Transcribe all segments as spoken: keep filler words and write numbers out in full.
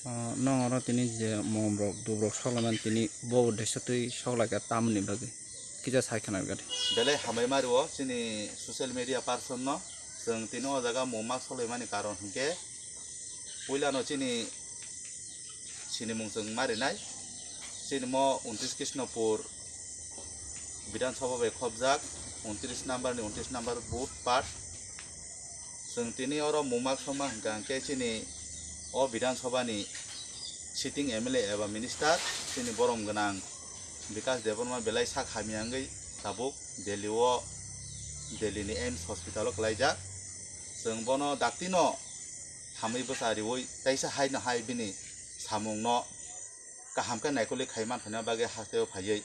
Ah, nong oro tini je mom rok, dub rok soklaimani tini bo uddesyo twi soklaikha tamoni bagwi kisa sai khna rwgadi. Belai hambai mario chini social media person no. Chwng tini o jaga mung mak soklaimani karon hinkhe puilano chini sinimung chwng marinai. Chini mo untris Krishnapur Bidhan Sabha bai khopjak, untris number ni untris number booth part. Chwng tini oro mung mak sokma hwnkha hwnkhe chini o Bidhan Sabha ni sitting M L A eba minister, chini borom gwnang Bikash Debbarma belai sak hamya wngwi tabuk Delhi o, Delhi ni AIIMS hospital o kwlaijak. Chwng bono dakti no hamwi bwsa riwi taisa hai no hai bini samung no kaham khe naikolwi khai man phaina bagwi haste o phaiwi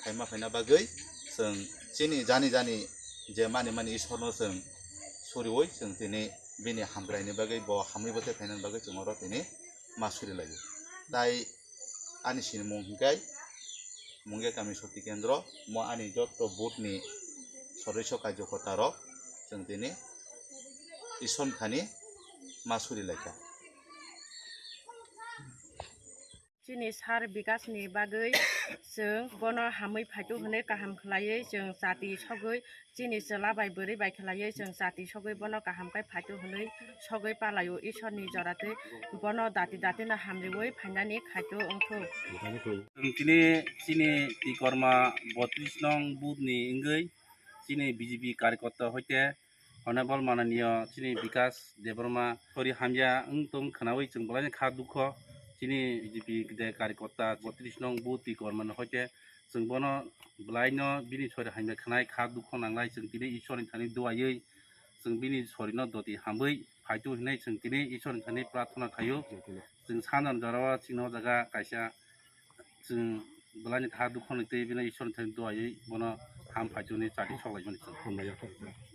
khaima phaina bagwi chwng chini jani jani je mani mani Ishwarno chwng suriwi chwng tini bini hamkraini bagwi bo hamwi bwsai phainani bagwi chwng oro tini ma suri laio. Tai ani sinimung hinkhe Mungia kami Shakti Kendro, mo ani jotto booth ni sodosyo karjokorta rok chwng tini Ishwarni thani ma suri laikha. Chini sir Bikash ni bagwi chwng bono hamwi phaitu hwnwi kaham khlaiwi chwng chati sogwi chini chwla bai bwrwi bai khlaiwi chwng chati sogwi bono kaham khe phaitu hwnwi sogwi palaio Ishwar ni jora twi bono dati dati no hamriwi phainani khaitu wngthuk. Chwng tini chini Tikorma botris nong booth ni wngwi chini B J P karyakarta hoite Honorable Mananiya chini Bikash Debbarma sori hamya wng tong khwnawi chwng belai kha dukho. Chini B J P de karyakarta botris nong booth Tikorma ni hoite chwng bono belai no bini sori hamya khwnai kha dukho nanglai chwng tini Ishwar ni thani duaiwi chwng bini sori no doti hamwi phaitu hinwi chwng tini Ishwar ni thani prarthana khaio. Chwng sanjani jora o chini o jaga kaisa chwng belai ni kha dukho ni twi bini Ishwar ni thani duaiwi bono ham phaitu hinwi chati soklaimani chwng.